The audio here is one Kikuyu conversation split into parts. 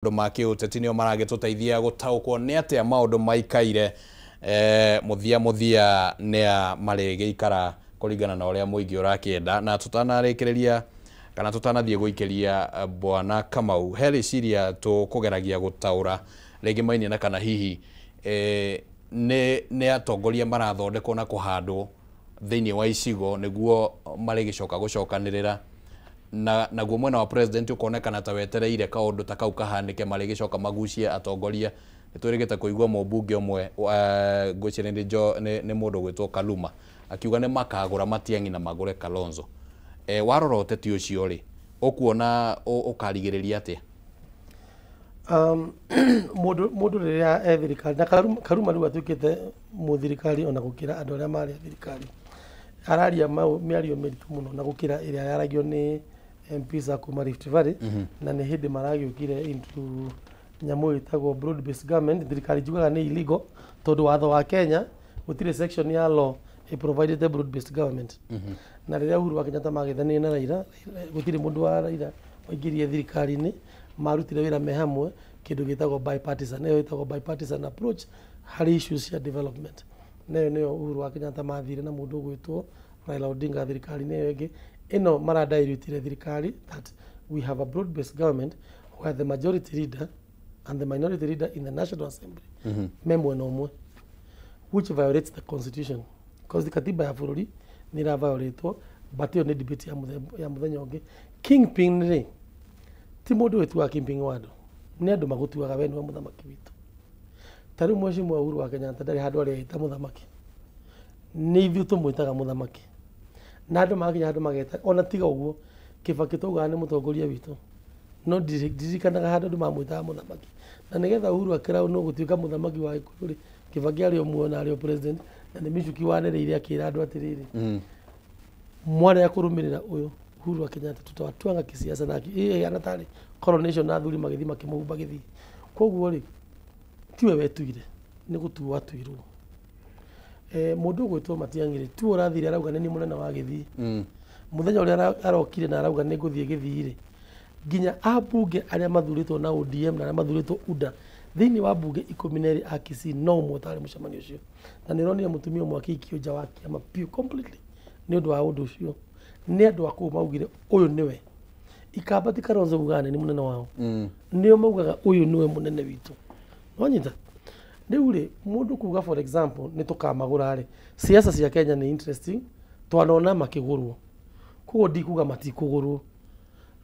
Ma kĩũteti nĩo maragĩtũteithia gũtaũkwo nĩ atĩa maũndũ maikaire mũthia mũthia nĩa marĩgĩikara kũringana na ũrĩa mũingĩ ũrakĩenda. Na tũtanarĩkĩrĩria kana tũtanathiĩ gũikĩria bwana Kamau, he rĩciria tũkũgeragia gũtaũra rĩngĩ mainia na kana hihi nĩ atongoria marathondekwo na kũhandwo thĩinĩ wa icigo nĩguo marĩgĩcoka gũcokanĩrĩra na naguo mwena wa president ũkonekana ta wetereire kaũndũ ta kau kahanĩke marĩgĩcoka magucie atongoria. Nĩ twĩrĩgĩte kũigua mũmbunge ũmwe, ngwĩciria nĩ mũndũ ũgwĩtwo Kaluma, akiuga nĩ makagũra Matiang'i na magũre Kalonzo. Warora ũteti ũcio rĩ, ũkuona ũkarigĩrĩria atĩa? Mũndũ rĩrĩa e thirikari na Karuma rĩu atuĩkĩte mũthirikari ona gũkĩra andũ arĩa marĩ a thirikari, araria mĩario mĩritũ mũno na gũkĩra ĩrĩa yaragio nĩ MPs a kuma Rift Valley. Na nĩ hĩndĩ maragĩũkire into nyamũ ĩtagwo broad based government, thirikari njugaga nĩ illegal tondũ watho wa Kenya gũtirĩ section ya law ĩ provided broad based government. Na rĩrĩa Uhuru wa Kenyatta magethanire na Raila, gũtirĩ mũndũ wa Raila waingĩrire thirikari-inĩ, marutire wĩra me hamwe kĩndũ gĩtagwo bipartisan, ĩyo ĩtagwo bipartisan approach harĩ issues cia development. Nayo nĩyo Uhuru wa Kenyatta mathire na mũndũ ũgwĩtwo Raila Odinga thirikari-inĩ ĩyo ĩngĩ. Ĩno maradiluteire thirikari that we have a broad based government where the majority leader and the minority leader in the National Assembly me mwena ũmwe, which violates the constitution because the katiba ya bũrũri nĩ ĩra but ĩyo nĩ debate ya mũthenya ũngĩ. Kingpin rĩ, ti mũndũ wĩtuaga kingpin wa andũ, nĩ andũ magũtuaga we nĩwe mũthamaki witũ. Ta rĩu Mheshimiwa Uhuru wa Kenyatta ndarĩ handũ arĩa mũthamaki, nĩ ithuĩ tũmwĩtaga mũthamaki na andũ magakinya handũ mageta. Ona tiga ũguo, Kibaki taugaga nĩ mũtongoria witũ, no ndirikanaga handũ andũ mamwĩtaga mũthamaki. Na nĩgetha Uhuru akĩraunwo gũtuĩka mũthamaki wa Gĩkũyũ rĩ, Kibaki arĩ o muoyo na arĩ o president, na nĩ Michuki wanĩrĩire akĩra andũ atĩrĩrĩ, mwarega kũrũmĩrĩra ũyũ Uhuru wa Kenyatta tutawatwanga kisiasa, na ĩhana tarĩ coronation na athuri magĩthiĩ makĩmũhumba gĩthii. Koguo rĩ, tiwe wetuire, nĩ gũtuo atuirwo. Mũndũ ũgwĩtwo Matiang'i rĩ, tiwe ũrathire arauga nĩ niĩ mũnene wa Gĩthii. Mũthenya ũrĩa arokire na arauga nĩ ngũthiĩ Gĩthii rĩ, nginya ambunge arĩa mathurĩtwo na ODM na arĩa mathurĩtwo UDA thĩinĩ wa mbunge 12 a Kisii, no ũmwe ũtarĩ mũcemanio ũcio. Na nĩ ũronire mũtumia ũmwe akĩikio nja wa kĩama piũ completely nĩ ũndũ wa ũndũ ũcio. Nĩ andũ a kũu maugire ũyũ nĩwe. Ikamba ti Kalonzo ugaga nĩ mũnene wao, nĩo maugaga ũyũ nĩwe mũnene witũ. Wanyita? Rĩu rĩ, mũndũ kuga for example nĩ tũkamagũra rĩ, siasa cia Kenya nĩ interesting, twanona makĩgũrwo, koguo ndikuga matikũgũrwo,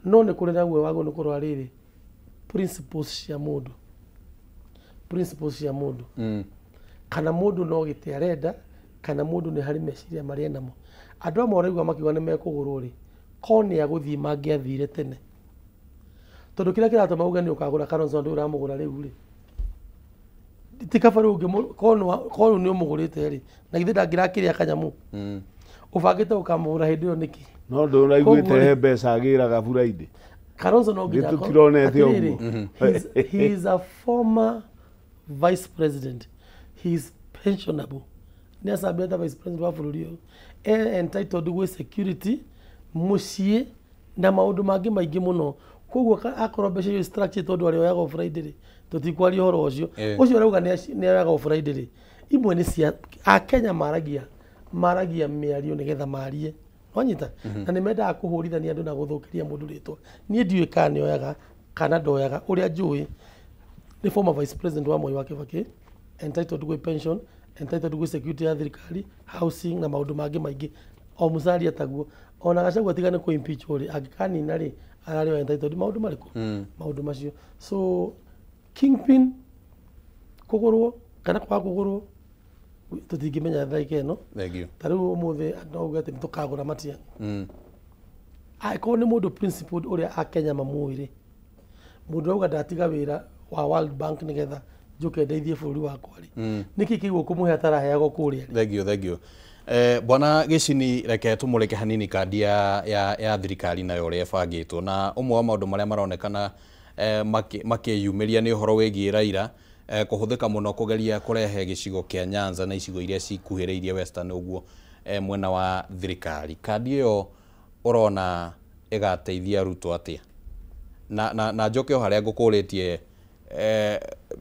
no nĩ kũrĩ na guoya wagwo nĩ kũrora rĩrĩ principles cia mũndũ, principles cia mũndũ, kana mũndũ no gĩtĩ arenda kana mũndũ nĩ harĩ meciria marĩa enamo. Andũ amwe ũraigua makiuga nĩ mekũgũrwo rĩ, ko nĩ agũthiĩ mangĩathire tene, tondũ kĩrĩa kĩratũma uge nĩ ũkagũra Kalonzo ndũĩ ũramũgũra rĩu rĩ, ti kaba rĩu korwo nĩ ũmũgũrĩte rĩ, na githĩ ndangĩrakĩrĩa kanyamũ ũbangĩte ũkamũgũra hĩndĩ ĩyo nĩkĩ? No ndũraiguĩte he mbeca agĩraga Friday. Kalonzo no nginya tũtironete ũguo. He is a former vice president, he is pensionable, nĩ acambĩte vice president wa bũrũri ũyũ, e entitled gwĩ security mũciĩ na maũndũ mangĩ maingĩ mũno. Koguo akorwo mbeca icio structure tondũ arĩa oyaga o Friday rĩ, tũtikwaria ũhoro ũcio. Ũcio ũrauga nĩ oyaga o Friday rĩ, imwe nĩ cia Akenya, maragia mĩario nĩgetha marie, wanyita? Na nĩ mendaga kũhũrithania andũ na gũthũkĩria mũndũ rĩtwa. Niĩ ndiũĩ kana nĩ oyaga kana ndoyaga. Ũrĩa njũĩ nĩ former vice president wa Mwai wa Kibaki, entitled gwĩ pension, entitled gwĩ security ya thirikari, housing na maũndũ mangĩ maingĩ o Musalia taguo. Ona Gachagua tiga nĩ kũ impeach rĩ, angĩkanina rĩ, ararĩ o entitled maũndũ marĩkũ, maũndũ macio. So kingpin kũgũrwo kana kwaga kũgũrwo tũtingĩmenya thaa ĩno. Thank Ta rĩu ũmũthĩ no uge atĩ nĩ tũkagũra Matiang'i, angĩkorwo nĩ mũndũ principled ũrĩa Akenya mamũĩ rĩ, mũndũ auga ndatiga wĩra wa World Bank nĩgetha njũke ndeithie bũrũri wakwa rĩ, nĩkĩ kĩguo kũmũhe ataraheagwo kũrĩa rĩ? Thank you, thank you. Bwana Gĩcini, reke tũmũrĩke hanini kandi ya thirikari nayo ũrĩa ĩbangĩtwo. Na ũmwe wa maũndũ marĩa maronekana makĩyumĩria nĩ ũhoro wĩgiĩ Raila kũhũthĩka mũno kũgeria kũrehe gĩcigo kĩa Nyanza na icigo iria cikuhĩrĩirie Western ũguo mwena wa thirikari. Kandi ĩyo ũrona ĩgateithia Ruto atĩa? Na njoke o harĩa ngũkũrĩtie,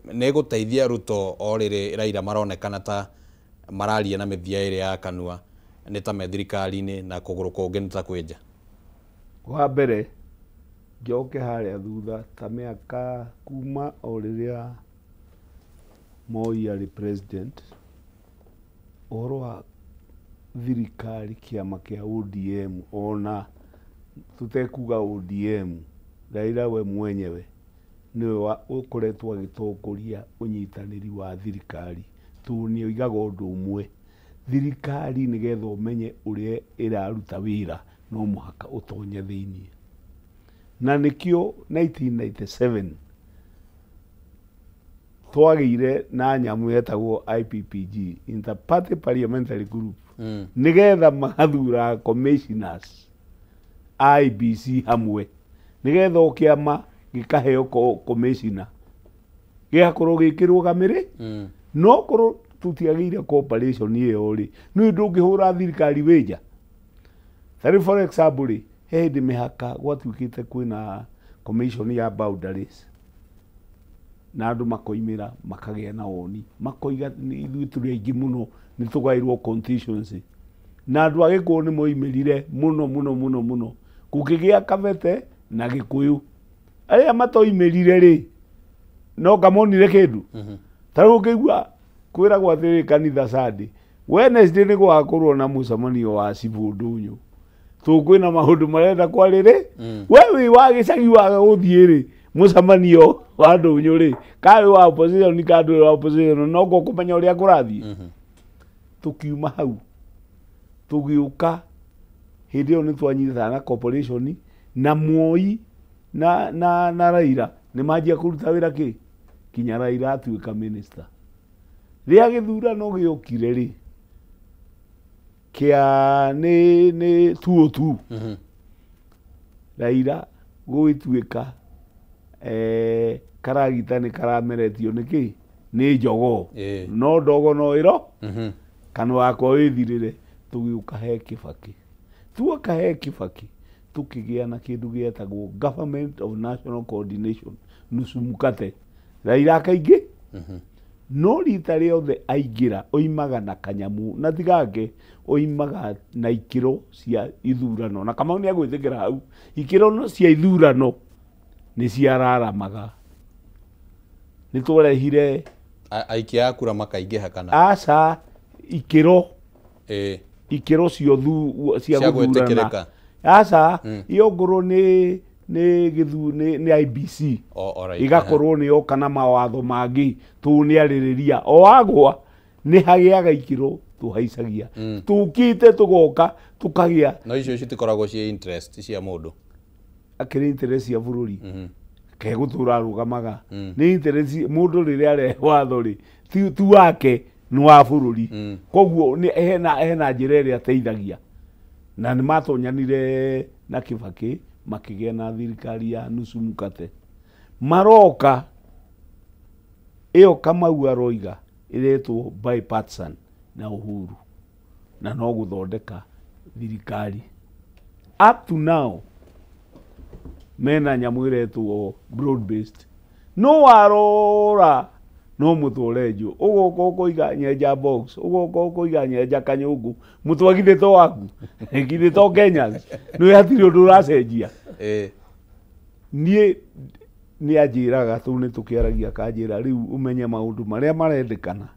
nĩ gũteithia Ruto o rĩrĩ Raila maronekana ta mararia na mĩthia ĩrĩ ya kanua, nĩ ta me thirikari-inĩ na kũgũrũ kũngĩ nĩ ta kwĩnja. Wa mbere njoke harĩa thutha ta mĩaka kuma o rĩrĩa Moi arĩ president, ũhoro wa thirikari kĩama kĩa ODM, ona tũtekuga ODM, Raila we mwenyewe nĩwe ũkoretwo agĩtongoria ũnyitanĩri wa thirikari, tondũ nĩ oigaga ũndũ ũmwe, thirikari nĩgetha ũmenye ũrĩa ĩraruta wĩra no mũhaka ũtonye thĩiniĩ. Na nĩkĩo 1997 twagĩire na nyamũ yetagwo IPPG, Inter-Party Parliamentary Group, nĩgetha magathura commissioners IBC hamwe, nĩgetha o kĩama gĩkaheo commissioner gĩgakorwo gĩkĩrũgamĩrĩ. No korwo tũtiagĩire cooperation ĩyo rĩ, nĩ ndũngĩhũra thirikari wĩnja. Tarĩu for example rĩ, he hĩndĩ mĩhaka gwatuĩkĩte kwĩna commission ya boundaries, na andũ makoimĩra makagĩa na woni, makoiga ithuĩ tũrĩ aingĩ mũno nĩ tũgaĩrwo constituency, na andũ a Gĩkũyũ nĩ moimĩrire mũno mũno mũno mũno, gũkĩgĩa Kabete na Gĩkũyũ. Arĩa matoimĩrire rĩ, no kamonire kĩndũ. Ta rĩu ũkĩigua kwĩragwo atĩrĩrĩ kanitha Sunday, Wednesday nĩ gũgakorwo na mũcemanio wa cibũ ndũnyũ, tũkwĩna maũndũ marenda kwarĩrĩ, we wĩ wa gĩcagi waga gũthiĩ rĩ mũcemanio wa ndũnyũ rĩ, ka wĩ wa opposition ka ndũrĩ wa opposition, no ngo kũmenya ũrĩa kũrathiĩ. Tũkiuma hau tũgĩũka hĩndĩ ĩyo nĩ twanyitana na corporation na Moi na Raila nĩ manjia kũruta wĩra kĩ kinya Raila atuĩka minister. Rĩrĩa gĩthurano gĩokire rĩ, kĩa nĩ 202, Raila gũgĩtuĩka karagita nĩ karameretio nĩ kĩ nĩ jogoo, no ndogo no ĩro kanua gakwa wĩthirĩre. Tũgĩũka he Kibaki, tuoka he Kibaki tũkĩgĩa na kĩndũ gĩetagwo Government of National Coordination, nusu mkate. Raila akaingĩ, no rita rĩothe aingĩra oimaga na kanyamu na tigake, oimaga na ikĩro cia ithurano, na Kamau nĩ agwĩtĩkĩra hau, ikĩro cia ithurano nĩ ciararamaga. Nĩ twarehire aikia a kura makaingĩha kana aca, ikĩro ikĩro cia gũthurana, aca iyo ngorwo nĩ gĩthu nĩ IBC igakorwo nĩ yoka na mawatho mangĩ tũnĩarĩrĩria, o agwa nĩ hagĩaga ikĩro tũhaicagia, tũkĩte tũgoka tũkagĩa. No icio citikoragwo ciĩ interest cia mũndũ, akĩrĩ interest cia bũrũri kegũtũra arũgamaga nĩ interest mũndũ rĩrĩa arehe watho rĩ ti wake nĩ wa bũrũri, koguo hena njĩra ĩrĩa ateithagia. Na nĩ matonyanire na Kibaki makĩgĩa na thirikari ya nusu mkate. Maroka ĩyo Kamau aroiga ĩretwo bipartisan na Uhuru, na no gũthondeka thirikari. Up to now mena nyamũ ĩretwo broad based, no warora no mũtwe ũrenjwo, ũgoka ũkoiga nyenja box, ũgoka ũkoiga nyenja kanyũngũ, mũtwe githĩ to waku, githĩ to Kenyans, nĩ hatirĩ ũndũ ũracenjia. Niĩ nĩ anjĩraga tũu nĩ tũkĩaragia, akanjĩra rĩu ũmenye maũndũ marĩa marendekana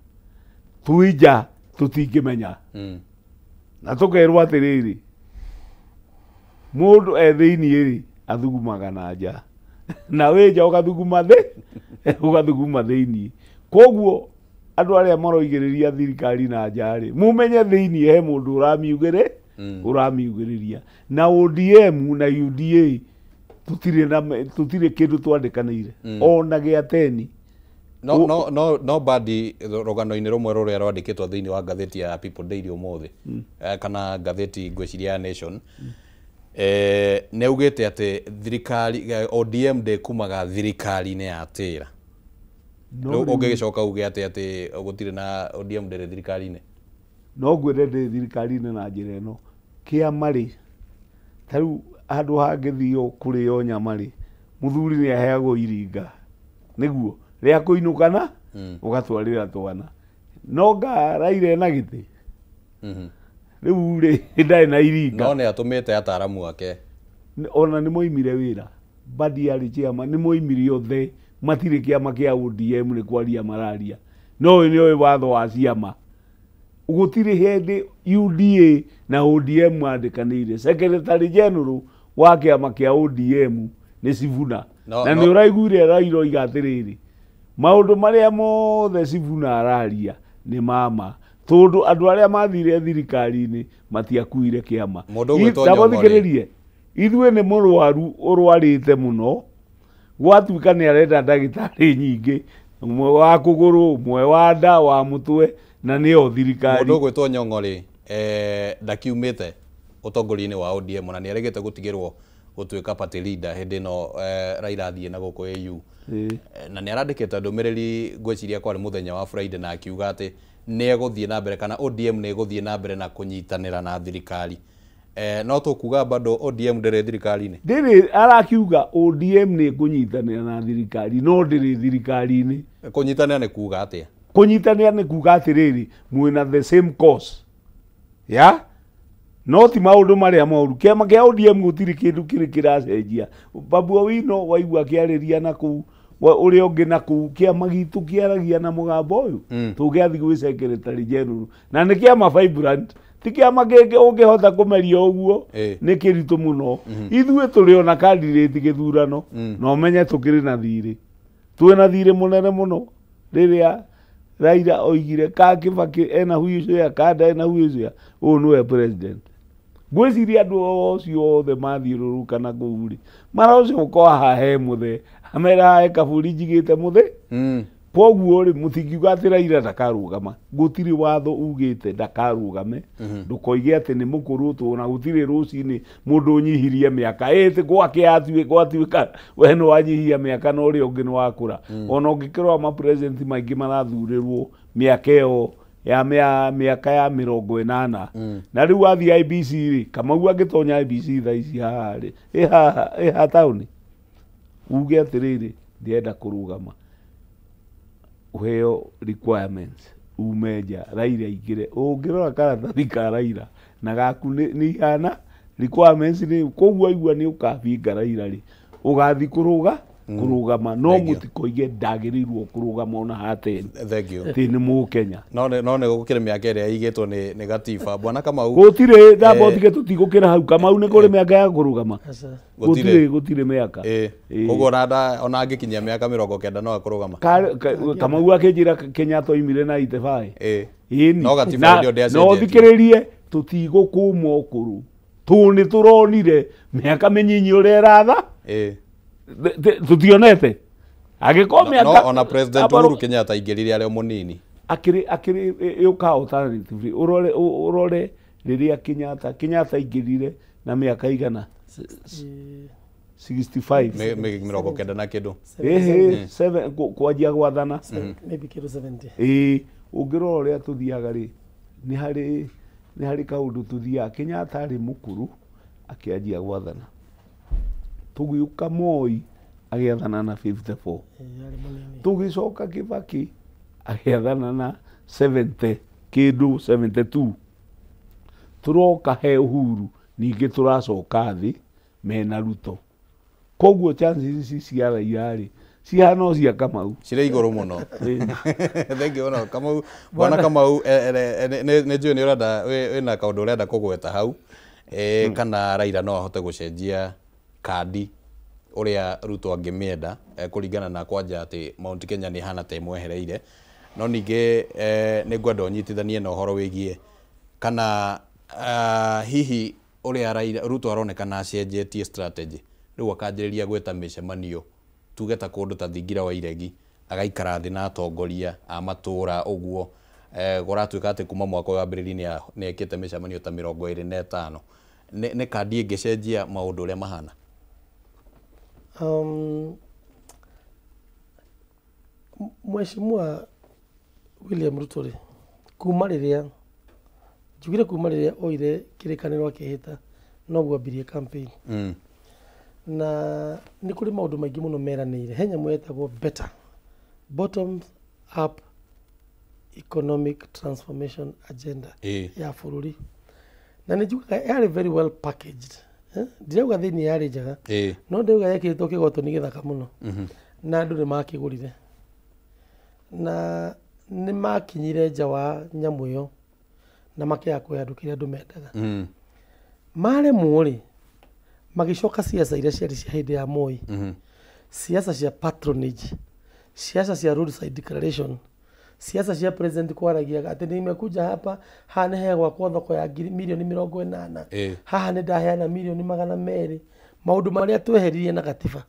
twĩ nja tũtingĩmenya. Na tũkerwo atĩrĩrĩ, mũndũ e thĩiniĩ rĩ athugumaga na nja, na wĩ nja ũgathuguma thĩ, ũgathuguma thĩiniĩ. Koguo andũ arĩa maroigĩrĩria thirikari na nja rĩ, mumenye thĩiniĩ he mũndũ ũramiugĩrĩria. Na ODM na UDA tũtirĩ kĩndũ twandĩkanĩire ona gĩa teni. No badi rũgano-inĩ rũmwe rũrĩa rwandĩkĩtwo thĩinĩ wa ngathĩti ya People Daily ũmũthĩ, kana ngathĩti ngwĩciria ya Nation, nĩ augĩte atĩ thirikari ODM ndĩkumaga thirikari-inĩ ya tĩra. Ũngĩgĩcoka uge atĩ gũtirĩ na ODM ndĩrĩ thirikari-inĩ? No ngwĩre ndĩrĩ thirikari-inĩ na njĩra ĩno, kĩama rĩ, ta rĩu handũ hangĩthio kũrĩo nyama rĩ, Muthuri nĩ aheagwo iringa nĩguo rĩa kũinũkana ũgatwarĩra twana no ngaraire na gĩtĩ rĩu rĩ ndarĩ na iringa no nĩ atũmĩte ataramu ake ona nĩ moimire wĩra Badi arĩ chairman nĩ moimire othe matirĩ kĩama kĩa ODM nĩ kwaria mararia no ũyũ nĩoĩ watho wa ciama gũtirĩ hĩndĩ UDA na ODM mandĩkanĩire secretary general wa kĩama kĩa ODM nĩ Sifuna na nĩ ũraiguire Raila oiga atĩrĩrĩ maũndũ marĩa mothe Sifuna araria nĩ mama tondũ andũ arĩa mathire thirikari-inĩ matiakuire kĩama. Thikĩrĩrie ithuĩ nĩ mũrwaru ũrwarĩte mũno gwatuĩka nĩ arenda ndagĩtarĩ nyingĩ ũmwe wa kũgũrũ ũmwe wa nda wa mũtwe na nĩyo thirikari. Mũndũ ũgwĩtwo Nyong'o rĩ ndakiumĩte ũtongoria-inĩ wa ODM na nĩ aregete gũtigĩrwo gũtuĩka party leader hĩndĩ ĩno Raila athiĩ na gũkũ AU na nĩ arandĩkĩte ndũmĩrĩri ngwĩciria kwarĩ mũthenya wa Friday na akiuga atĩ nĩ egũthiĩ na mbere kana ODM nĩ ĩgũthiĩ na mbere na kũnyitanĩra na thirikari. No tũkuga bado ODM ndĩrĩ thirikari-inĩ? Ndĩrĩ, arakiuga ODM nĩ ĩkũnyitanĩra na thirikari no ndĩrĩ thirikari-inĩ. Kũnyitanĩra nĩ kuga atĩa? Kũnyitanĩra nĩ kuga atĩrĩrĩ mwĩna the same cause ya no ti maũndũ marĩa moru. Kĩama kĩa ODM gũtirĩ kĩndũ kĩrĩ kĩracenjia. Babu Owino waigua akĩarĩria na kũu ũrĩa ũngĩ na kũu kĩama gitũ kĩaragia na mũgambo ũyũ tũngĩathiĩ gwĩ secretary general na nĩ kĩama vibrant ti kĩama kĩngĩ ũngĩhota kũmeria ũguo nĩ kĩritũ mũno. Ithuĩ tũrĩ ona candidate gĩthurano na ũmenye tũkĩrĩ na thirĩ twĩna thirĩ mũnene mũno rĩrĩa Raila oigire ka Kibaki ena wheelchair kanda ena wheelchair ũyũ nĩwe president. Ngwĩciria andũ acio othe mathiũrũrũka na kũu rĩ maracoka haha he mũthee amera haha he kaburi njigĩte mũthee koguo rĩ mũtingiuga atĩ Raila ndakarũgama gũtirĩ watho ugĩte ndakarũgame ndũkoige atĩ nĩ mũkũrũ tũ na gũtirĩ rũcinĩ mũndũ ũnyihirie mĩaka ĩtĩ gwake gwatuĩka we nĩ wanyihia mĩaka na ũrĩa ũngĩ nĩ wakũra ona ũngĩkĩrora ma president maingĩ marathurĩrwo mĩaka ĩyo ya mĩaka ya 80 na rĩu wathiĩ IBC rĩ Kamau angĩtonya IBC thaa ici haha rĩ ĩ haha taũni uge atĩrĩrĩ ndĩrenda kũrũgama uheo requirements ume nja Raila aingĩre ũngĩrora karatathi ka Raila na gaku nĩ ihana requirements nĩ koguo aigua nĩ ũkabinga Raila rĩ ũgathiĩ kũrũgama no mũtikoige ndagĩrĩirwo kũrũgama ona hateni atĩ nĩ mũkenya no nĩ gũkĩrĩ mĩaka ĩrĩa ĩigĩtwo nĩ gatiba. Bwana Kamau gũtirĩ ndambotige tũtigũkĩra hau Kamau nĩ kũrĩ mĩaka ya kũrũgama gũtirĩ mĩaka koguo ona angĩkinyia mĩaka 90 no akũrũgama. Kamau akĩnjĩra Kenyatta oimire na 85 no gatiba ĩyo ndĩacenjetie no thikĩrĩrie tũtigũkũma ũkũrũ tũ nĩ tũronire mĩaka mĩnyinyi ũrĩa ĩratha tutionete angĩkorwo mĩaka ona President Uhuru Kenyatta aingĩrire arĩ o mũnini akĩrĩ yũka alternatively ũrore rĩrĩa Kenyatta aingĩrire na mĩaka igana 65 90 na kĩndũ ĩhĩ kwanjia gwathana maybe kĩndũ 70 ũngĩrora ũrĩa tũthiaga rĩ nĩ harĩ kaũndũ tũthiaga Kenyatta arĩ mũkũrũ akĩanjia gwathana tũgĩũka Moi agĩathana na 54 tũgĩcoka Kibaki agĩathana na 70 kĩndũ 72 tũroka he Uhuru ningĩ tũracoka thĩ mena Ruto koguo chances ici cia Raila rĩ cihana o cia Kamau cirĩ igũrũ mũno. Thank you mũno Kamau. Bwana Kamau nĩ njũĩ nĩ ũrenda wĩna kaũndũ ũrenda kũgweta hau kana Raila no ahote gũcenjia kandi ũrĩa Ruto angĩmĩenda kũringana na kwanja atĩ Mount Kenya nĩ hana ta ĩmwehereire no ningĩ nĩ ngwenda ũnyitithanie na ũhoro wĩgiĩ kana hihi ũrĩa Raila Ruto aronekana acenjetie strategy rĩu akanjĩrĩria gwĩta mĩcemanio tuge ta kũndũ ta Thingira wa Iregi agaikara thĩ na atongoria a matũra ũguo kũratuĩka atĩ kuma mwaka ũyũ wambĩrĩria nĩ ekĩte mĩcemanio ta 25 nĩ kandi ĩngĩcenjia maũndũ ũrĩa mahana. Mheshimiwa William Ruto rĩ kuma rĩrĩa njugire kuma rĩrĩa oire kĩrĩkanĩro akĩhĩta noguo ambirie campaign Na nĩ kũrĩ maũndũ maingĩ mũno meranĩire. He nyamũ yetagwo better bottom up economic transformation agenda ya bũrũri, na nĩ njugaga yarĩ very well packaged. Eh? Ndirauga thĩinĩ yarĩ njega, no ndĩrauga yekĩrĩtwo kĩgotoni gĩthaka mũno, na andũ nĩ makĩgũrire na nĩ makinyire nja wa nyamũ ĩyo na makĩaga kũhe andũ kĩrĩa andũ mendaga. Maremwo rĩ, magĩcoka ciaca iria ciarĩ cia hĩndĩ ya Moi, siasa cia patronage, siasa cia roadside declaration, siasa cia president kwaragia atĩ nimekuja hapa, haha nĩ hegwakwo thoko ya ngiri mirioni 80, haha nĩ ndaheana mirioni 200, maũndũ marĩa tweheririe na gatiba.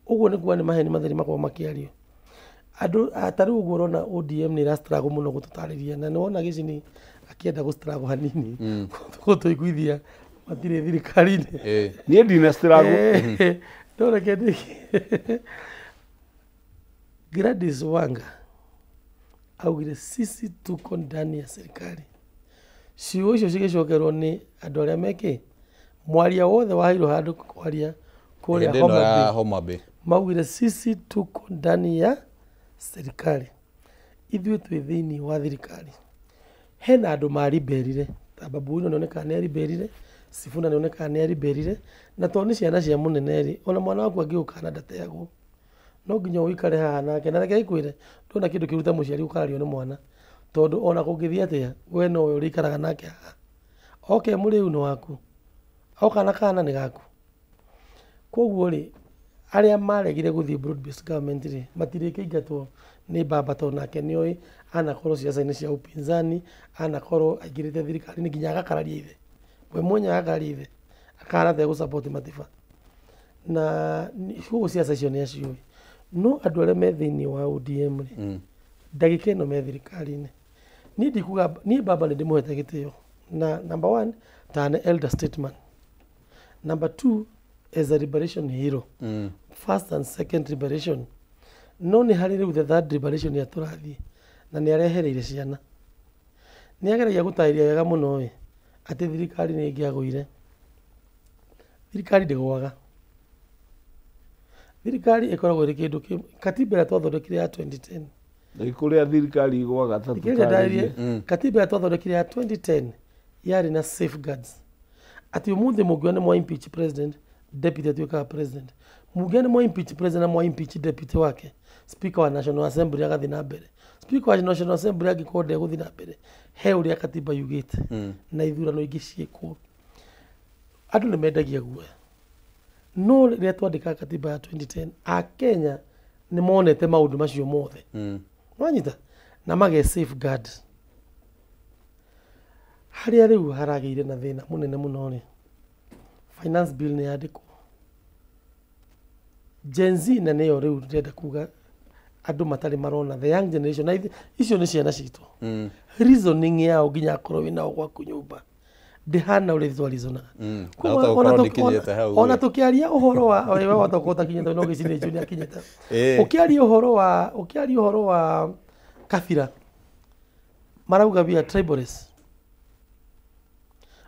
Ũguo nĩ kuga nĩ maheni matheri makoragwo makĩario andũ. Ta rĩu ũguo ũrona ODM nĩ ĩra struggle mũno gũtũtarĩria, na nĩ wona Gĩcini akĩenda gũ struggle hanini gũtũiguithia matirĩ thirikari-inĩ. Niĩ ndina struggle. No reke ndĩkie. Gladys Wanga augire sisi tuko ndani ya serikali. Ciugo icio cigĩcokerwo nĩ andũ arĩa mekĩ mwaria wothe waheirwo handũ kwaria kũrĩa Hĩndĩ ĩno Homa ya Bay, Homa Bay. Maugire sisi tuko ndani ya serikali, ithuĩ twĩ thĩinĩ wa thirikari. Hena andũ mariberire ta Babu Owino nĩonekaga nĩ ariberire, Sifuna nĩonekaga nĩ ariberire, na tondũ nĩ ciana cia mũnene rĩ, ona mwana waku angĩgũkana ndateagwo, no nginya ũikare haha nake. Na reke ngwĩre, ndona kĩndũ kĩruta mũciari gũkarario nĩ mwana, tondũ ona kũngĩthiĩ atĩa we nowe ũrĩikaraga nake haha. Oke mũrĩu nĩ waku, oka na kana nĩ gaku. Koguo rĩ, arĩa maregire gũthiĩ broad based government rĩ, matirĩkĩingatwo nĩ baba, tondũ nake nĩoĩ anakorwo ciaca-inĩ cia upinzani, anakorwo aingĩrĩte thirikari-inĩ nginya agakararia ithe, we mwenyewe agakararia ithe akahana ta egũ Matiba na koguo ciaca icio nĩ aciũĩ. No andũ arĩa me thĩinĩ wa ODM rĩ, ndagĩka ĩno me thirikari-inĩ, niĩ ndikuga niĩ baba nĩ ndĩmũhete gĩtĩo, na number one ta nĩ elder statesman, number two as a liberation hero, first and second liberation, no nĩ harĩ rĩu the third liberation ya tũrathiĩ, na nĩ arehereire ciana. Nĩ ageragia gũtarĩria wega mũno ĩ atĩ thirikari nĩ ĩngĩagũire. Thirikari ndĩgũaga, thirikari ĩkoragwo ĩrĩ kĩndũ katiba ĩrĩa twathondekire ya 2010. Nĩ kũrĩa thirikari igwaga ta Thikĩrĩria ndarĩrie. tũtarĩrie. Katiba ĩrĩa twathondekire ya 2010 yarĩ na safeguards atĩ ũmũthĩ mũngiona nĩ mwa impeach president, deputy atuĩkaga president. Mũngiona nĩ mwa impeach president na mwa impeach deputy wake, speaker wa National Assembly agathiĩ na mbere. Speaker wa National Assembly angĩkorwo ndegũthiĩ na mbere, he ũrĩa katiba yugĩte, na ithurano ingĩ ciĩkwo. Andũ nĩ mendagia guoya, no rĩrĩa twandĩkaga katiba ya 2010, akenya nĩ monete maũndũ macio mothe. Wanyita na mage safeguard. Harĩa rĩu haragĩire na thĩna mũnene mũno rĩ, finance bill nĩ yandĩkwo. Gen Z, na nĩyo rĩu ndĩrenda kuga andũ matarĩ marona the young generation, na icio nĩ ciana citũ, reasoning yao nginya akorwo wĩnao gwaku nyũmba ndĩhana ũrĩa twareasonaga. Koguo Ndahota ona gũkorwo ndĩkinyĩte hau ona rĩ. tũkĩaria ũhoro wa we wahota gũkorwo ũtakinyĩte, no gĩcinĩ icio nĩakinyĩte. Ũkĩaria ũhoro wa kabira, marauga we are tribalist.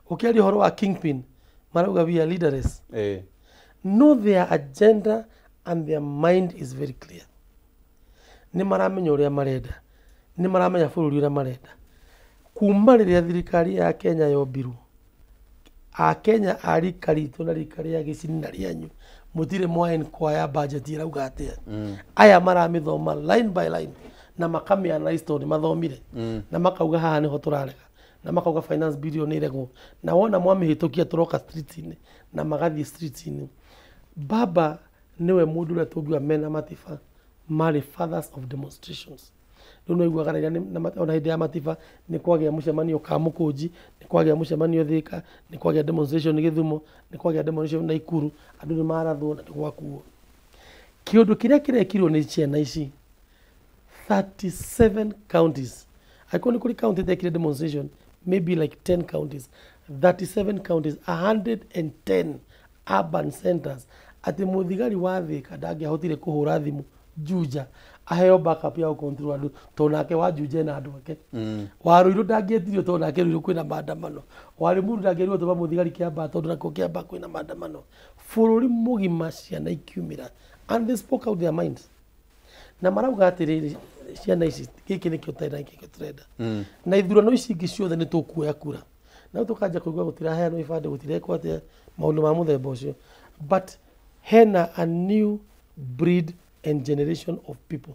Ũkĩaria ũhoro wa kingpin, marauga we are leaderless. No their agenda and their mind is very clear. Nĩ maramenya ũrĩa marenda, nĩ maramenya bũrũri ũrĩa marenda. Kuma rĩrĩa thirikari ya Kenya yombirwo, akenya a rika ritũ na rika rĩa gĩcini na rĩanyu mũtirĩ mwa inquire budget ĩrauga atĩa. Aya maramĩthoma line by line na makamĩ analyse tondũ nĩ mathomire, na makauga haha nĩho tũrarega, na makauga finance bill ĩyo nĩ ĩregwo, na wona mwamĩhĩtũkia tũroka street-inĩ, na magathiĩ street-inĩ. Baba nĩwe mũndũ ũrĩa tũngiuga mena Matiba marĩ fathers of demonstrations. Rĩu no iguaga rĩrĩa ona hĩndĩ ya Matiba nĩ kwagĩa mũcemanio Kamũkũnji, nĩ kwagĩa mũcemanio Thĩka, nĩ kwagĩa demonstration Gĩthumo, nĩ kwagĩa demonstration Naikuru, andũ nĩ marathwo na nĩ gwakuo. Kĩũndũ kĩrĩa kĩrekirwo nĩ ciana ici, 37 counties, angĩkorwo nĩ kũrĩ county ĩtekire demonstration, maybe like 10 counties, 37 counties, 110 urban centers, atĩ mũthigari wa Thĩka ndangĩahotire kũhũra thimũ Juja Aheo backup ya gũcontrol andũ tondũ nake wa Juja na andũ ake. Wa Ruiru ndangĩetirio tondũ nake Ruiru kwĩna maandamano. Wa Limuru ndangĩerirwo tũma mũthigari Kĩambaa tondũ nakuo Kĩambaa kwĩna maandamano. Bũrũri mũgima ciana ikiumĩra and they spoke out their minds. Na marauga atĩrĩrĩ, ciana ici gĩkĩ nĩkĩo tũrenda, gĩkĩ nĩkĩo tũrenda. Na ithurano ici ingĩ ciothe nĩ tũkuoya kura. Na rĩu tũkanjia kũigua gũtiraheanwo ibandĩ, gũtirekwo atĩa, maũndũ ma mũthemba ũcio. But hena a new breed and generation of people.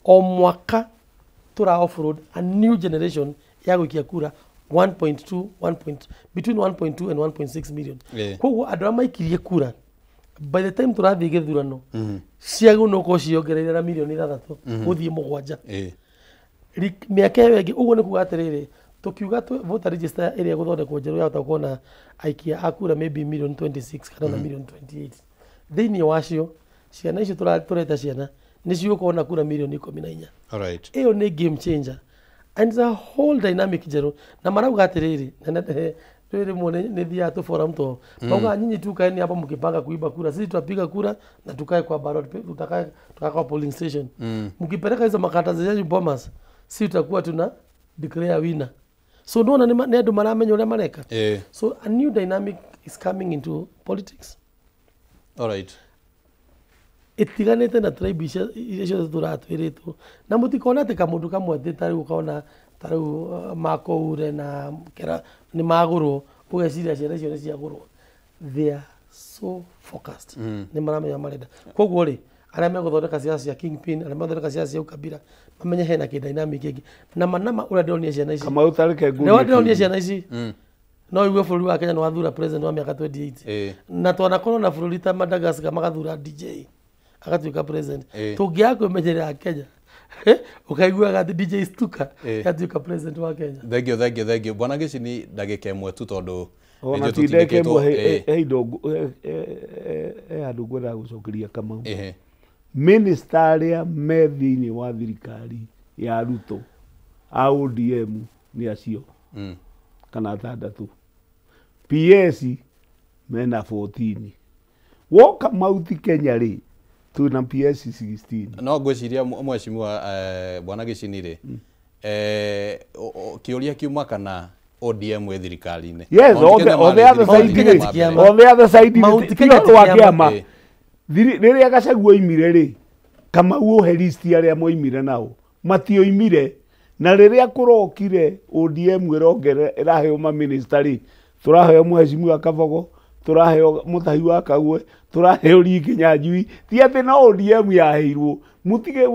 O mwaka tũra offload a new generation ya gũikia kura 1.2 1 point, between 1.2 and 1.6 million. Koguo andũ arĩa maikirie kura by the time tũrathiĩ gĩthurano ciagĩrĩirwo nĩ gũkorwo ciongereire na mirioni 6 gũthiĩ 7. Mĩaka ĩyo ĩngĩ ũguo nĩ kuga atĩrĩrĩ, tũkiuga voter register ĩrĩa ĩgũthondekwo njerũ yahota gũkorwo na aikia a kura maybe million 26 kana ona million 28. Thĩinĩ wacio ciana icio tũreta ciana nĩ cigũkorwo na kura mirioni 14. Ĩyo nĩ game changer and it's a whole dynamic njerũ. Na marauga atĩrĩrĩ, rĩrĩ rĩmwe nĩ thiaga tũ forum to maugaga, nyinyi tu kaeni hapa mkipanga kuiba kura, sisi tutapiga kura na tukae kwa ballot tukae kwa polling station. Mkipeleka hizo makaratasi zenyu Bomas, sisi tutakuwa tuna declare winner. So nona nĩ andũ maramenya ũrĩa mareka. So a new dynamic is coming into politics. Ĩtiganĩte na tribe iria ciothe tũratwĩrĩtwo. Na mũtikona atĩ kamũndũ kamwe atĩ ta rĩu ũkona ta rĩu Makoure na Kera nĩ magũrwo, ũgeciria ciana icio nĩ ciagũrwo. They are so focused. Nĩ maramenya marenda. Koguo rĩ, arĩa megũthondeka ciaca cia kingpin, arĩa megũthondeka ciaca cia ukabira, mamenye hena kĩ dynamic ĩngĩ. Na manama ũrĩa ndĩronire ciana ici. Kamau tareke Nĩ wa ndĩronire ciana ici. No igue bũrũri wa Kenya nĩ wathura president wa mĩaka 28. Na twanakorwo na bũrũri ta Madagascar magathura DJ agatuĩka president. Tũngĩaga kwĩmenyerera Kenya, ũkaiguaga atĩ DJ Stuka yatuĩka president wa Kenya. Thank you, thank you, thank you. Bwana Gĩcini, ndagĩka ĩmwe tu tondũ ona nĩnjũĩ ti ndagĩka tũtindĩkĩtwo. ĩmwe, he indo he handũ ngwendaga gũcokeria Kamau. Minista arĩa me thĩinĩ wa thirikari ya Ruto a ODM nĩ acio kana atandatũ. PS mena 14. Woka Mount Kenya rĩ, twĩna PS 16. No ngwĩciria mheshimiwa, bwana Gĩcini rĩ, kĩũria kiuma kana ODM ĩ thirikari-inĩ. Yes, Mount on Kenya the, on the marĩ other thirikari-inĩ side Kenya rĩ, ti wa kĩama. mbere. on the other side rĩ, Mount ti Kenya ũhoro ti wa kĩama. kĩama. Rĩrĩa Gachagua oimire rĩ, Kamau ũhe list arĩa moimire nao matioimire. Na rĩrĩa kũrokire ODM ĩrongerera ĩraheo maminista rĩ, tũraheo mheshimiwa Kabogo, tũraheo Mũtahi wa Kagwe, tũraheo Lee Kinyanjui. Ti atĩ no ODM yaheirwo. Mũtige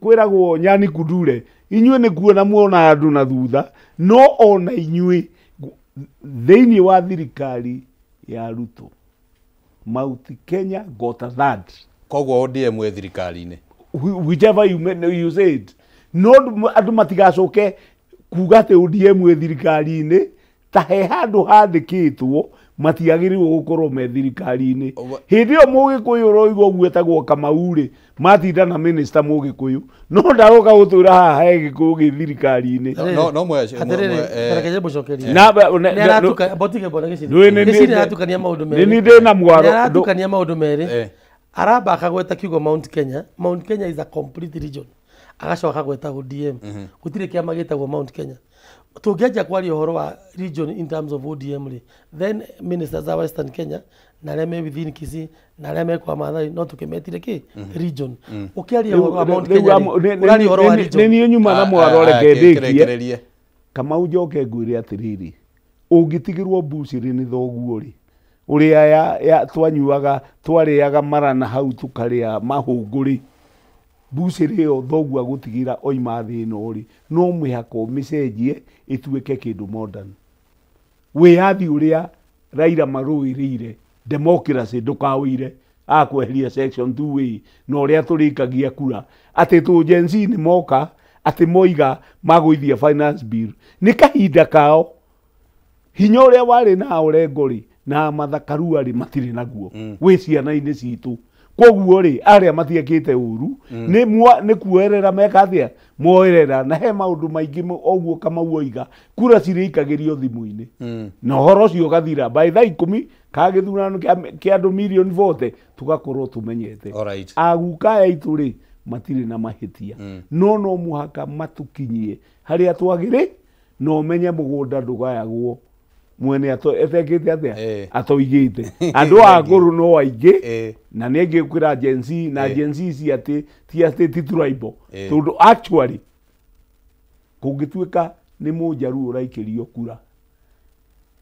kwĩragwo nyani kundure, inyuĩ nĩ kuona muona andũ na thutha, no ona inyuĩ thĩinĩ wa thirikari ya Ruto, Mount Kenya got a third. Koguo ODM ĩ thirikari-inĩ. Whichever you, may, you said no, andũ matigacoke kuga atĩ ODM ĩ thirikari-inĩ ta he handũ handĩkĩtwo matiagĩrĩirwo gũkorwo me thirikari-inĩ. Hĩndĩ ĩyo mũgĩkũyũ ũroigua ũguo etagwo Kamau rĩ, matinda na minister mũgĩkũyũ, no ndaroka gũtwĩra haha he gĩkũyũ gĩ thirikari-inĩ. No Atĩrĩrĩ, reke njĩmũcokerie. Na Nĩ aratuka botige bwana Gĩcini. Gĩcini aratukania maũndũ Nĩ merĩ. niĩ ndĩ na mwaro. Nĩ aratukania maũndũ merĩ. Aramba akagweta kiugo Mount Kenya. Mount Kenya is a complete region. Agacoka akagweta ODM. Gũtirĩ kĩama gĩtagwo Mount Kenya. Tũngĩanjia kwaria ũhoro wa region in terms of ODM rĩ, then ministers a Western Kenya na arĩa me within Kisii na arĩa me kwa Maathai no tũkĩmetire kĩ region. Ũkĩaria ũhoro wa Mount Kenya rĩ, ũraria ũhoro wa Nĩ region. niĩ nyuma na mwaro, reke ndĩkie. Kĩrĩkĩrĩrie. Kamau, njoke ngwĩre atĩrĩrĩ, ũngĩtigĩrwo mbucĩrĩ nĩ thoguo rĩ, ũrĩa ya twanyuaga twarĩaga mara na hau tũkarĩa mahũngũ rĩ, mbucĩrĩ ĩyo thoguo agũtigĩra oima thĩ ĩno rĩ, no mũhaka ũmĩcenjie ĩtuĩke kĩndũ modern. Wĩyathi ũrĩa Raila marũĩrĩire, democracy, ndũkawĩire akweheria section 2A na ũrĩa tũrĩkagia kura atĩ tũ Gen Z nĩ moka atĩ moiga magũithia finance bill nĩ kahinda kao. Hinya ũrĩa warĩ na Orengo rĩ na Martha Karua rĩ, matirĩ naguo wĩ ciana-inĩ citũ. Koguo rĩ, arĩa matiekĩte ũru nĩ kuoerera meka atĩa moerera, na he maũndũ maingĩ ũguo Kamau oiga kura cirĩikagĩrio thimũ-inĩ na ũhoro ũcio ũgathira by thaa 10 ka gĩthurano kĩa andũ mirioni 40 tũgakorwo tũmenyete. Aguka aya aitũ rĩ, matirĩ na mahĩtia no no mũhaka matukinyie harĩa twagĩrĩ na ũmenye mũgũnda ndũgayagwo mwene etekĩte atĩa atoigĩte andũ a ngũrũ no aingĩ na nĩ aingĩ gũkĩra Gen Z na Gen Z ici atĩ ti atĩ ti tribal tondũ actually kũngĩtuĩka nĩ mũnjaruo ũraikĩrio kura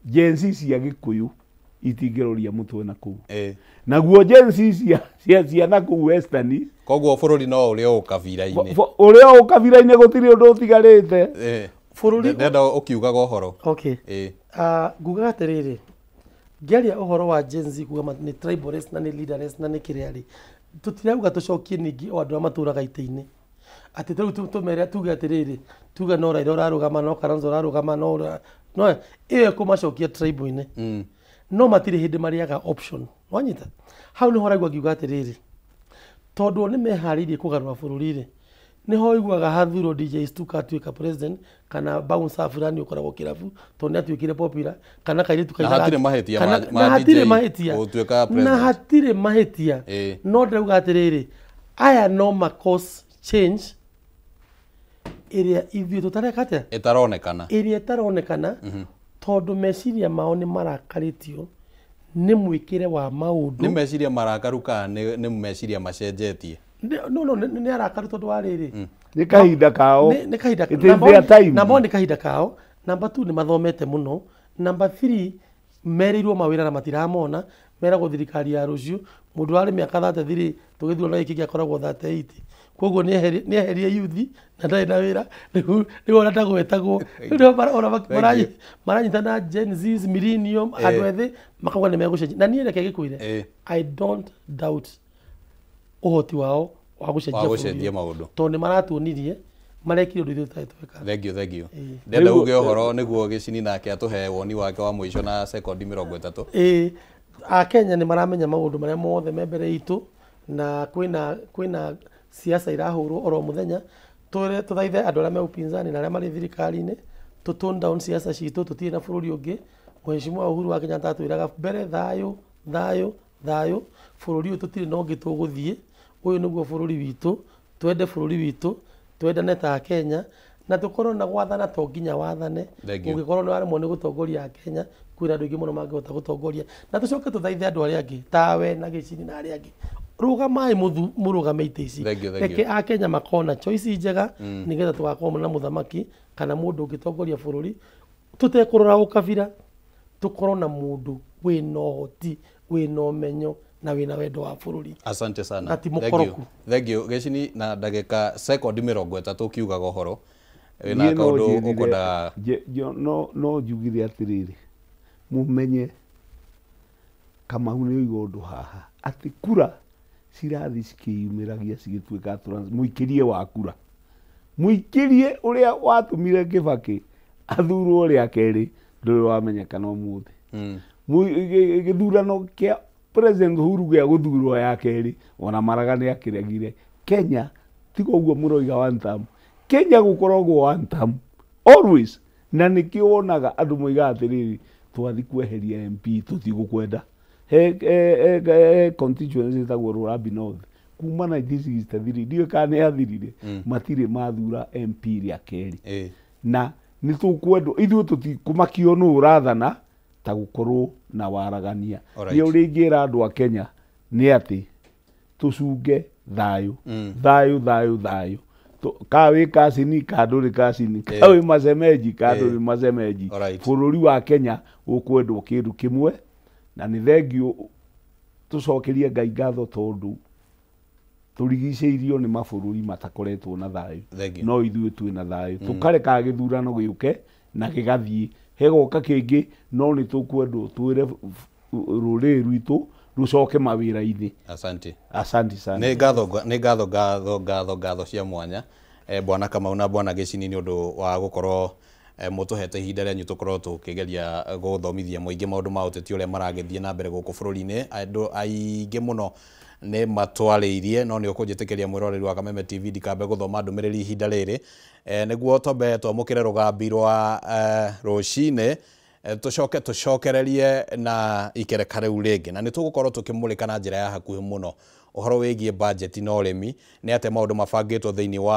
Gen Z cia Gĩkũyũ itingĩroria mũtwe na kũu naguo Gen Z cia na kũu Western koguo bũrũri no ũrĩa ũkabira-inĩ ũrĩa ũkabira-inĩ gũtirĩ ũndũ ũtigarĩte bũrũri ndenda ũkiugaga ũhoro. Okay. Ngugaga atĩrĩrĩ ngĩaria ũhoro wa Gen Z kuga nĩ tribalist na nĩ leaderless na nĩ kĩrĩa rĩ tũtirauga tũcokie ningĩ o andũ arĩa matũraga itĩ-inĩ atĩ rĩu tũmere tuge atĩrĩrĩ tuge no Raila ũrarũgama no Kalonzo ũrarũgama no no ĩyo ĩkũmacokia tribal-inĩ no matirĩ hĩndĩ marĩaga option wanyita hau nĩho ũraigua ngiuga atĩrĩrĩ tondũ nĩ meharĩirie kũgarũra bũrũri rĩ niho iguaga hathurwo DJ Stuka atuĩka president kana bouncer fulani ũkoragwo kĩrabu tondũ nĩ atuĩkire popular kana kairĩtu na hatirĩ mahĩtia na hatirĩ mahĩtia gũtuĩka president na hatirĩ mahĩtia no ndĩrauga atĩrĩrĩ aya no ma cause change ĩrĩa ithuĩ tũtareka atĩa ĩtaronekana ĩrĩa ĩtaronekana tondũ meciria mao nĩ marakarĩtio nĩ mwĩkĩre wa maũndũ nĩ meciria marakaru kana nĩ meciria macenjetie no no nĩ arakaru tondũ wa rĩrĩ nĩ kahinda kao nĩ kahinda namba 1 nĩ kahinda kao namba 2 nĩ mathomete mũno namba 3 merĩirwo mawĩra na matiramona meragwo thirikari ya rũciũ mũndũ warĩ mĩaka 33 tũgĩthurana gĩkĩ gĩakoragwo 38 koguo nĩ eherie yuthi na ndarĩ na wĩra rĩu ona ndagwetagwo rĩu maranyitana Gen Z millennium andũ ethĩ makauga nĩ megũcenjia na niĩ reke ngĩkwĩre I don't doubt ũhoti wao wa gũcenjia maũndũ tondũ nĩ maratuonirie marekire ũndũ ithuĩ tũtarĩ tweka. Thank you, thank you. Ndenda uge ũhoro nĩguo Gĩcini nake atũhe woni wake wa mũico na sekondi 30. Akenya nĩ maramenya maũndũ marĩa mothe me mbere itũ na kwĩna siasa irahũrwo oro mũthenya tũthaithe andũ arĩa me upinzani na arĩa marĩ thirikari-inĩ tũ tone down siasa citũ tũtirĩ na bũrũri ũngĩ. Mheshimiwa Uhuru wa Kenyatta atwĩraga mbere thayũ thayũ thayũ bũrũri ũyũ tũtirĩ na ũngĩ tũgũthiĩ ũyũ nĩguo bũrũri witũ twende bũrũri witũ twendane ta Kenya na tũkorwo na gwathana to nginya wathane ũngĩkorwo nĩ waremwo nĩ gũtongoria Akenya kwĩna andũ aingĩ mũno mangĩhota gũtongoria na tũcoke tũthaithe andũ arĩa angĩ tawe na Gĩcini na arĩa angĩ rũgamai mũrũgame itĩ ici reke Akenya makona choice njega nĩgetha tũgakorwo na mũthamaki kana mũndũ ũngĩtongoria bũrũri tũtekũrora ũkabira tũkorwo na mũndũ wĩna ũhoti wĩna ũmenyo na wĩna wendo wa bũrũri. Asante sana. Na ti mũkoroku. Thank you. Gĩcini na ndagĩka sekondi 30 ũkiugaga ũhoro wĩna kaũndũ ũkwenda. No njugire atĩrĩrĩ mũmenye Kamau nĩ oiga ũndũ haha atĩ kura cirathi cikĩyumĩragia cigĩtuĩka mũikĩrie wa kura mũikĩrie ũrĩa watũmire Kĩbakĩ athurwo rĩa kerĩ ndũrĩ wamenyekana ũmũthĩ. Gĩthurano kĩa President Uhuru gĩa gũthurwo ya kerĩ ona Maraga nĩ akĩregire. Kenya tiga ũguo mũroiga one term. Kenya gũkoragwo one term always na nĩkĩo wonaga andũ moigaga atĩrĩrĩ twathi kweheria MP tũtigũkwenda. He constituency ĩtagwo Rurambi North kuma 1963 ndiũĩ kana nĩ yathirire matirĩ mathura MP rĩa kerĩ na nĩ tũkwendwo ithuĩ tũtikũmakio nũ ũrathana ta gũkorwo na waragania. Nĩ ũrĩa ingĩra andũ a Kenya nĩ atĩ tũcunge thayũ thayũ thayũ thayũ ka wĩ kacini ka ndũrĩ kacini ka wĩ macemenji ka ndũrĩ macemenji bũrũri wa Kenya ũkwendwo kĩndũ kĩmwe na nĩ thengiũ tũcokerie Ngai ngatho tondũ tũrigicĩirio nĩ mabũrũri matakoretwo na thayũ no ithuĩ twĩ na thayũ tũkareka gĩthurano gĩũke na gĩgathiĩ hegoka kĩngĩ no nĩ tũkwendwo twĩre rũrĩrĩ rwitũ rũcoke mawĩra-inĩ. Asante. Asante sana. Nĩ ngatho nĩ ngatho ngatho ngatho ngatho cia mwanya bwana Kamau na bwana Gĩcini nĩ ũndũ wa gũkorwo mũtũhete ihinda rĩanyu tũkorwo tũkĩgeria gũthomithia mũingĩ maũndũ ma ũteti ũrĩa maragĩthiĩ na mbere gũkũ bũrũri-inĩ. Andũ aingĩ mũno nĩ matwarĩirie no nĩ ũkũnjĩtĩkĩria mwĩroreri wa Kameme TV ndikambe gũthoma ndũmĩrĩri ihinda rĩrĩ nĩguo twambe twamũkĩre rũgambi rwa rũcinĩ tũcoke tũcokererie na ikereka rĩu rĩngĩ na nĩ tũgũkorwo tũkĩmũrĩka na njĩra ya hakuhĩ mũno Ũhoro wĩgiĩ budget na ũrĩmi, nĩ atĩa maũndũ mabangĩtwo thĩinĩ wa